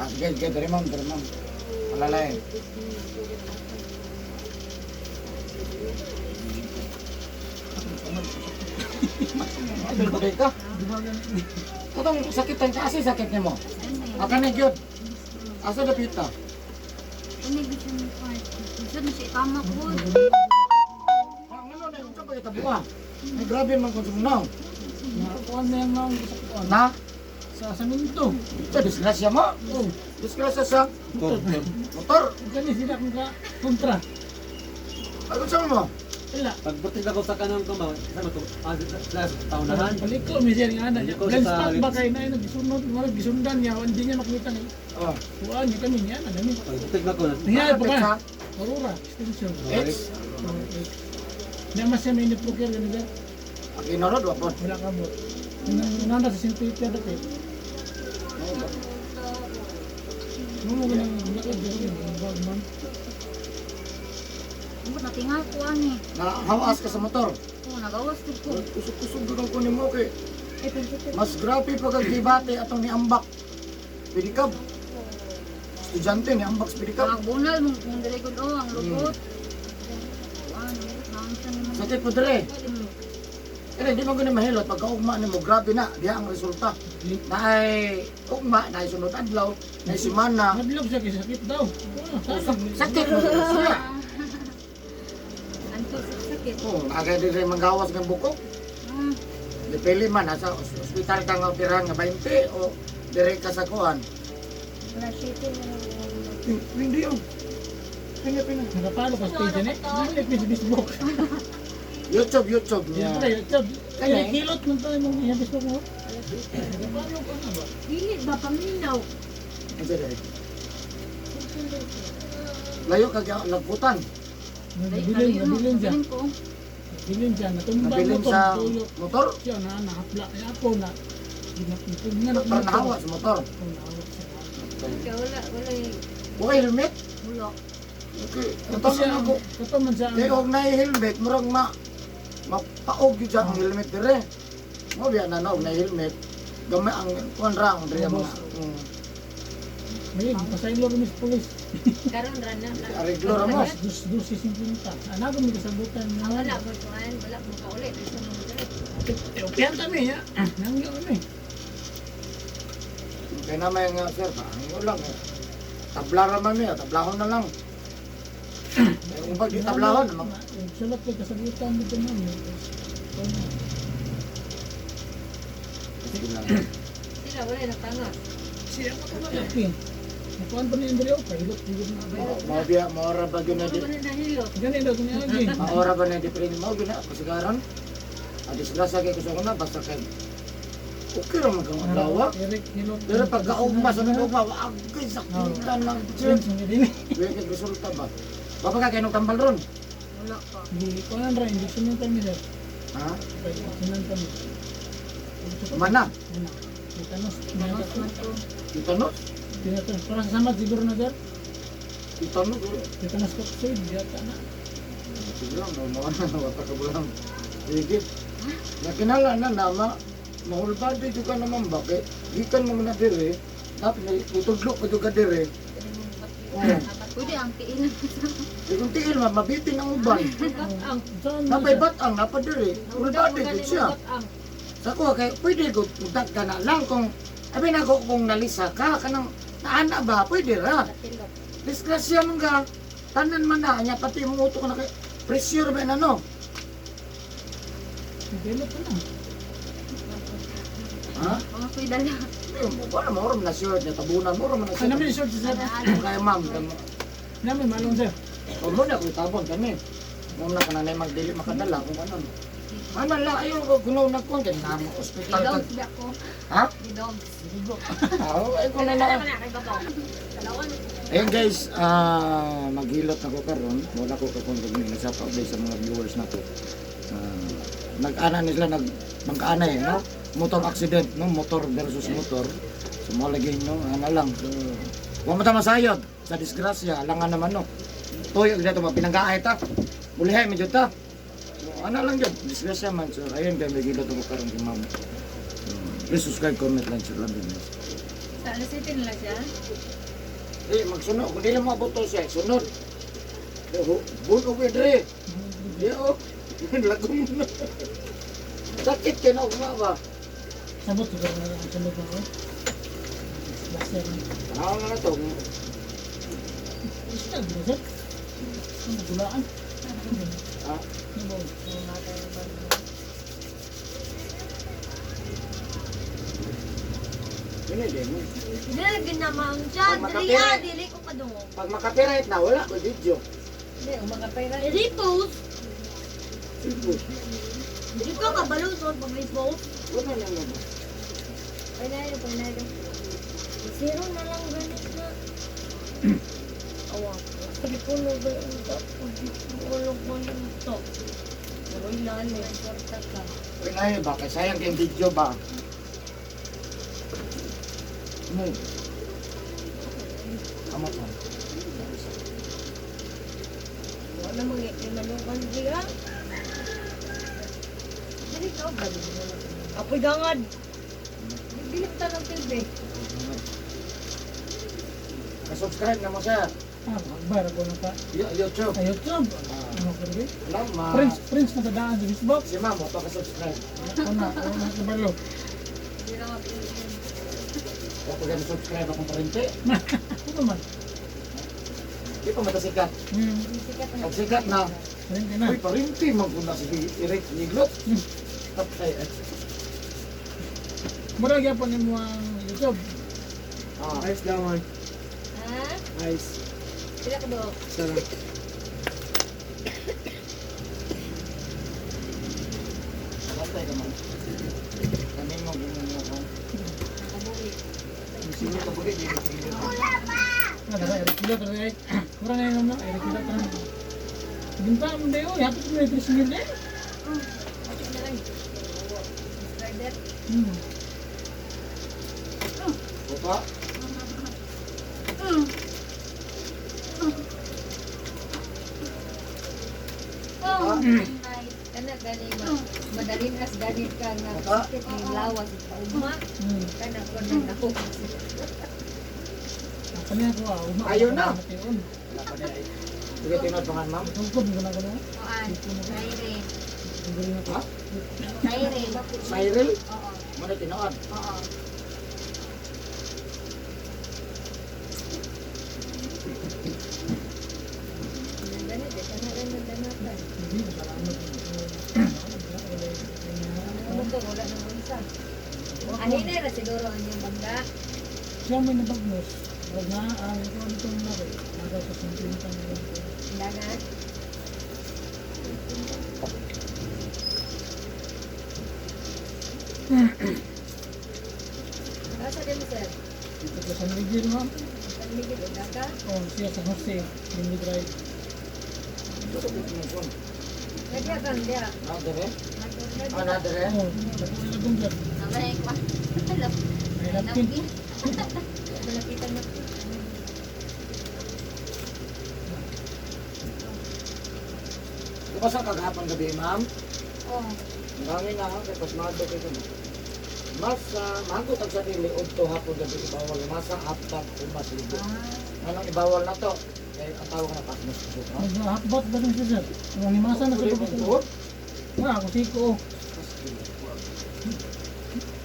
Sige, sige, dali ma'am, dali ma'am. Alalay. Dali ka. Katong sakit ang kasi sakit nimo. Aka ni gyud. Asa dapita? Ano gusto mo pa? Gusto mo siya itama ko. Ang ano na unsa pa kita buha? Ay grabe man kung sumunaw. Nakuha na yung mga sa kuwan. Na, Sa saminto. sa disgrasya mo. Oh, Disgrasya sa motor. gani sila kung ka kontra. Ay unsa mo? Ila. Pagbuti ako sa kanang kumaw, sa to, ah, sa taunahan. Paliko mi siya nga ana. Paliko Blind sa spot ba kay na gisunod, wala gisundan niya, hindi niya makita ni. Oh. Kuan niya kami niya na dami. Pagbuti ako na. Nangyari pa ka. Sa Aurora, extension. X. Oh, X. Di mas siya may niprocure ganun sir. Ang inorod wa pod. Wala ka mo. Nanda sa sintuitia dati. Mo ganang lakad dito ang bag man. Ano natingal ko ani. Na hawas ka sa motor. Oh, nagawas ko ko. Kusog-kusog doon ko nimo kay Eh, pensé mas grabe pag ang debate atong niambak. Pedicab. Estudyante niambak sa pedicab. Ang bunal mong kung dili gud oh, ang lubot. Kuan, naon siya naman. Sakit po dire. Kaya hindi man gani mahilot pagka ugma nimo grabe na diha ang resulta. Na ay ugma na ay sunod adlaw, na ay semana. Madlog siya kay sakit daw. Ah, Sakit mo siya. Anto sakit. Oh, agay dire manggawas ng bukok. Dipili man nasa ospital ka nga operahan nga 20 o dire ka sa kuan. Wala shitty na. Hindi yun. Pina pina. Nakapalo ka stage eh. Ano yung Facebook? YouTube, YouTube niya. Kaya, YouTube. Kaya, Kaya kilot man tayo mong iya Facebook mo. Nakapalo ka na ba? Dili ba paminaw? Ano dire? Layo ka lagputan. Nabilin, nabilin siya. Ko. Nabilin siya. Natumba ang Nabilin motor. sa Tuyo. motor. Siya na nahapla. Ay ako na. Nga na Pero nahawa sa motor. Kaya wala wala Okay, helmet. wala. Okay. Kato Ito siya na ako. Kato man siya. Kaya og na helmet, murag ma mapaog yun dyan ang helmet dire. Mo biya na na og na helmet. Gamay ang kuan ra ang dire mga. May pasaylo rin sa police. Karon ra na. Areglo ra mo. Dus dus simplinta. Anago may kasabutan. Ah, wala mo kuan, wala mo kauli bisan mo diri. Upihan kami ya. Nangyo kami. Kaya na may nga sir, ang lang. Eh. Tabla ra man niya, tablahon na lang. Eh, kung pag di tablahon, mga Sulat kay kasabutan dito ma'am. Sila wala natanga. Siya ko to na. Nakuan pa ni Andreo, pahilot jud na. Mao biya maora ba gyud na Ano di man nahilot? Gani daw kung agi. maora ba na di pre mao gyud na kasigaran. A disgrasya kay kusog na basta kay okay ra man kang adlaw. Eric hilot. Pero pag kaugma sa nung ugma, agay sakitan lang Jim, jud. din. Wala kay resulta ba? Baba ka kay nung tambal ron. Wala pa. Di kuan ra injection kami sir. Ha? Injection kami. Mana? Ano? Tetanus. Tetanus man to. Tetanus? Tetanus. Para sa samad siguro na sir. Tetanus. Tetanus toxoid yata na. Sige lang, no, mo na wala ka bulang. Sige. Nakinala na na ma mahulbado jud ka naman ba kay gikan mo na dire, dapat na itudlo pa jud ka dire. Oh. Pwede ang tiil. Kung tiil ma mabitin ang uban. Ang Saan? Napay batang napa dire, hulbado jud siya. Ang Sa ko kay pwede ko mudag ka na lang kung abi na ko kung nalisa ka kanang naana ba pwede ra. Disgrasya man ka. Tanan man na nya pati imong utok na kay pressure ba na no? Hilot na. Ha? Mga ko'y dala. Wala mo oram na sure na tabunan mo oram na Ano sure. namin short sir? Kaya ma'am, Namin malong sir. o mo na ko tabon kami. Mo na kana na magdili makadala kung ano. Ano lang ayo ko gunaw na kon kay na mo ospital ka. Dogs ba ko? Ha? Di dogs. Ah, ay ko na na. na kay babaw. Kalawan. Ayun guys, maghilot ako karon. Wala ko kakon kung nasa update sa mga viewers na to. Nag-ana nila nag bangkaana eh, no? Motor accident, no? Motor versus motor. So mo lagi no, ana lang. So, wa mo ta masayod sa disgrasya, alangan naman no. Toyo gyud to pinanggaay ta. Bulihay medyo ta. So, ana lang gyud, disgrasya man. So ayun guys, maghilot ako karon kay ma'am. So, please subscribe, comment, like, share, love, and guys. Sa alas 7 na lang siya. Eh, magsunod. Kung dili mo abuto siya, sunod. Bunog ko dre. Di oh. Lagom na. Sakit kay na ugma ba? Sabot siguro na ang sunod na ko. Last year na. Tanaw na na to. Isda, di ba sir? Ano, gulaan? Ah, Ano ba? yun eh, di mo. Dili ginamaang siya. Pag Dili ah, makapira- dili ko padungog. Pag makapiright na, wala ko video. Hindi, umakapay ra. I-repost. Sige. Di ko kabalo sa pag-repost. Wala na naman. Panayo, panayo. Zero na lang ganit na. Awa ko. Sabi ko na ba yung tapos? Wala ko yung to. Uy, lalo. Kwarta ka. Uy, na ba? Kay sayang kayong video ba? Mo. Kamot mo. Wala mang imanukan siya. Dili ka ba? Apoy dangad. Bilip ta ng tilbe. Ka-subscribe na mo, sir. Ah, magbar ako na pa. YouTube. Ay, YouTube. Ah. Ano ko rin? Alam, ma. Prince, Prince natadaan sa Facebook. Si ma'am, mo pa ka-subscribe. Ako na, ako na kabalo. Hindi na mabilis. O pag subscribe akong parente. Ano man? Di pa matasikat. Sikat na. Pag sikat na, Parente na. uy, parente, magpuna si Eric Niglot. Patay. Eh. Mura gyapon nimo ang YouTube. Ah, Ice daw man. Ha? Ice. Sila ka ba? Sarap. patay ka man. Kami mo, ganyan mo ko. Nakabuhi. Sino ka buhi, di ko sige. Ano ba, Eric Kilo, tara Eric. Mura na yun, no? Eric Kilo, tara. Ginta mo dayo, hapit mo yung 3,000 eh. Hapit na lang. Subscriber. Opa. Oh, nice. Kana gani ma. Madalin as ganit ka nga. Baka? Sakit ng lawas paugma. Kana ko na ako. Kanya ko, ah, uma. Ayaw na. Mation. Wala pa niya eh. Sige, tinod pa nga, ma'am. Tungkod mo na ko na. Kuan. Siren. Tungkod na ko. Ha? Siren. Cyril? Oo. Muna tinood. Oo. Ganit eh. Kana rin nagdanatan. Hindi, salamat. Ano to? Wala nang unsa. Ani na ra siguro ang iyong bangga. Siya may nabagnos. Wag na, ang ito ang itong na rin. Naga sa 50 na lang. Dagat. Asa din mo, sir? Dito sa San Miguel, ma'am. San Miguel, Udaga? Oh, siya sa Jose, Lindy Drive. Nadiya kang diya. Na dire? Ah, na dire? Oh, dako nila gumbat. Sabay ko. May napkin. Malapitan na. Bukas ang kagahapon gabi, ma'am. Oh. Ang dami na kay pasmado kay kamo. Mas magot ang sa dili udto hapon gabi ibawal masa apat umas libo. Anong ibawal na to? Kay ang tawag na pasmos kusog, no? Naghahakbat ba rin siya, sir? Ang himasa na sa Uli, pagkakot. buot. Ah, ako siko. oh.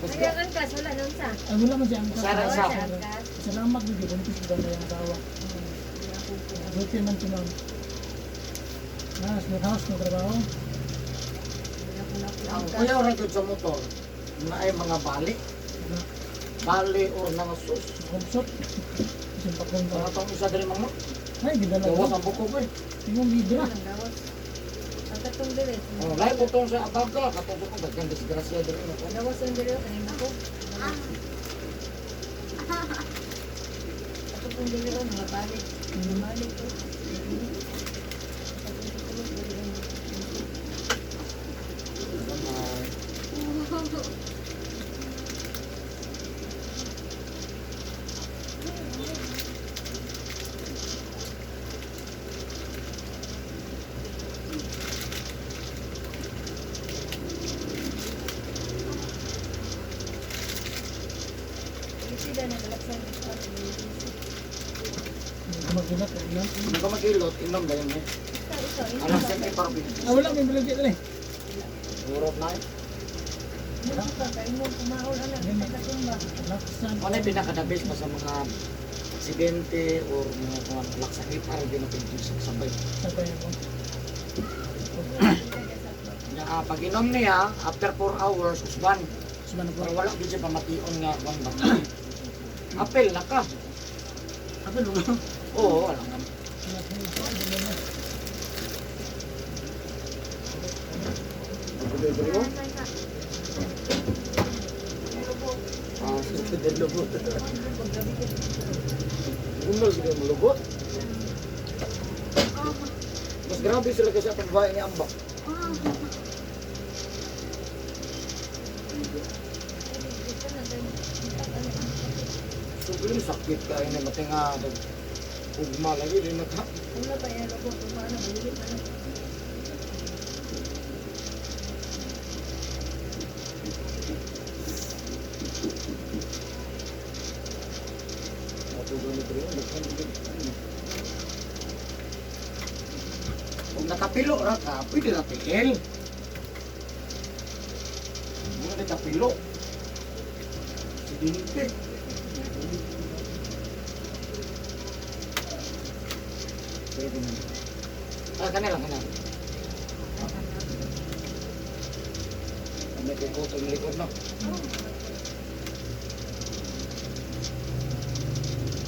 Mas Nadiya kang kas, wala nang sa. Ay, wala man siya ang Sara, Wala isa. siya ang kas. Salamat, bigyan. Buntis ko na yung asawa. Buti man si ma'am. Ah, sa house na trabaho. Ang kuya record sa motor na ay mga bali. Bali or mga sus. Kumsot. Isang pakong Mga tong isa diri mga Ay, gidala gawas ko. ang buko ko eh. Tingong bidra. Ang gawas. Ang katong dire. Oh, lahi po tong sa abaga katong ko daghan disgrasya diri no. Ang gawas ang dire kaning ako. Katong dire oh, mga balik. Mga balik ko. Isi Sila nagalaksan sa Hindi magilot, inom. Hindi ka maghilot, inom dahil eh. Ikaw, ikaw. Alam sa may parang Ah, wala may bilog dito eh. Burot na eh. Laksan. Ano yung pinaka-the best pa sa mga aksidente or mga kuwan, laksa ipar yun ang sabay. Sabay mo. Nya, pag inom niya, after 4 hours, usban. Usban na po. Pero wala gyud siya pamation nga kuwan ba. Apel na ka. Apel mo. Oo, wala nga. Ah, sa lubot. Unol sila malubot. Mas grabe sila kasi atong babae ni Ambak. So, yun, sakit ka ini matinga. Ugma lagi din na ka. Wala pa yan ako. Paano? Bili pa na. Kung nakapilo ra ka, pwede ra tiil. Muna na kapilo. Aksidente. Pwede na. Ah, kanila, kanila. May kukot ang likod na.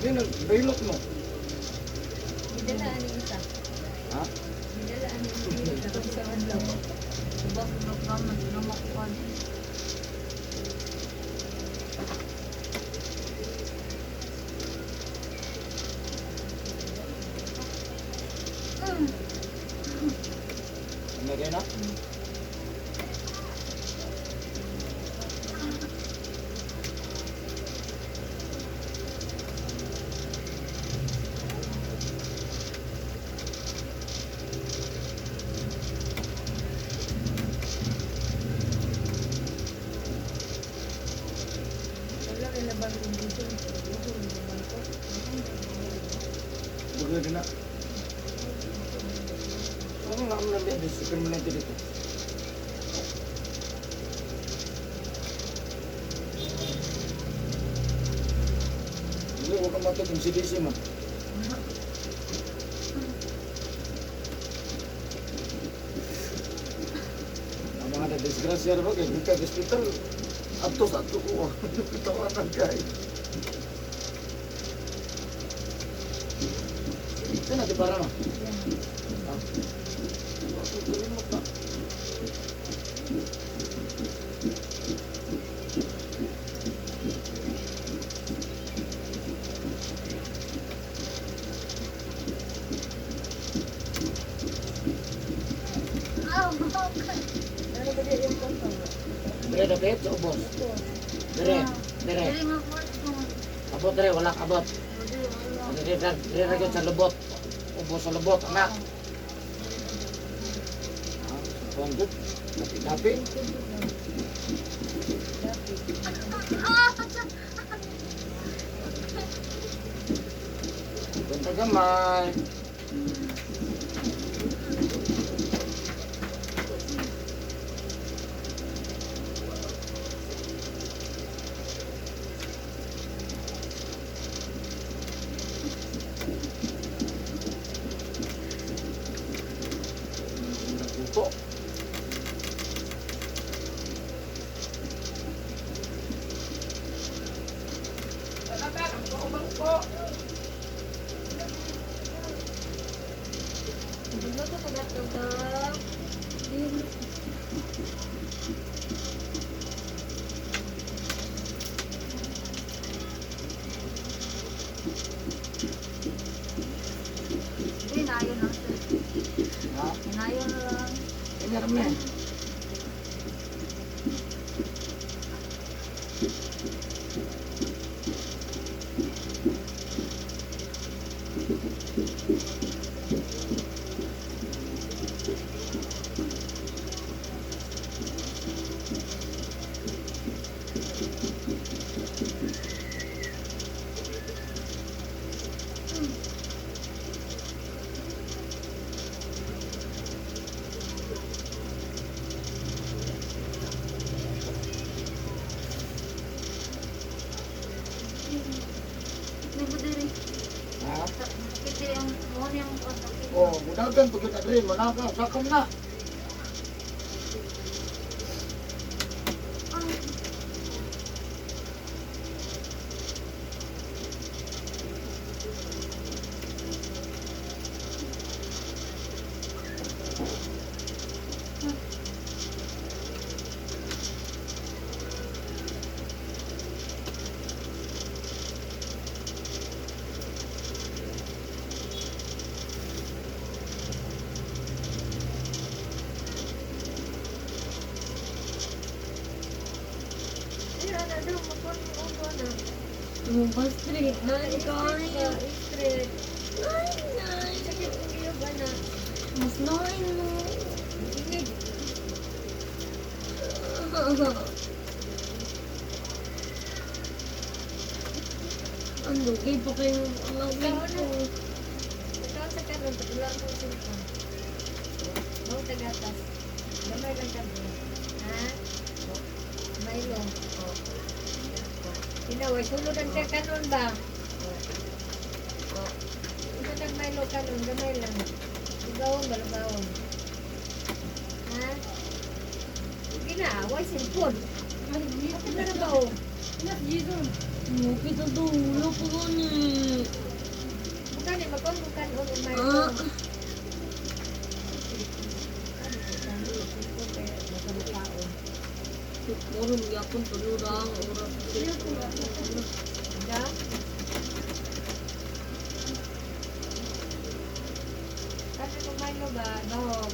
Yun, bailot mo. Gidala ani isa. Ha? Gidala ani isa. Sa adlaw. Ubak ka man na makuan. Ano rin na? Wala rin na bang kondisyon. Bagay din na. Ano nga ang lamig sa permanente dito? Hindi, huwag kang matag yung CDC mo. Ang mga na-disgrasya na ba, kaya hindi ka hospital, ato sa ato ko, tawanan ka eh. Saan natin para no? Ah. Kalimot na. Ano ba di yung konto? Dire dapat sa ubos. Dire, dire. Dili nga kwarto. Abot dire, wala abot. Dire, dire, dire ra gyud sa lubot. Ubos sa lubot, anak. Ah, pondot. Dapi, dapi. Punta gamay. Nagluto. Luto ko na ito daw. Hinayon lang sir. Ha? Hinayon lang. Eh, meron na eh. niyang pagkakit. Oh, mudagan pag yun adre, manaka, sakam na. Ayun, ano daw, makuha mo ulo na. Lumabas straight na ikaw. Straight. Ay, nay. Sakit ang iyong anak. Mas lain mo. Ingig. Ang lugay pa kayo ang lawin ko. Ikaw sa karon, patula ang kong cellphone. Mau tagatas. Gamay lang kami. Ha? Milo. O. Tinaway, sulod ang siya kanon ba? O. O. Ito nang Milo kanon, gamay lang. Lugawon ba, lugawon? Ha? Sige na, away cellphone. Bakit na na ba o? Mukit na to, wala pa gani. Bukan eh, magkon bukan o Milo. Ah. Siguro yapon tulurang oras. Da? Kasi kung Milo ba, bahog.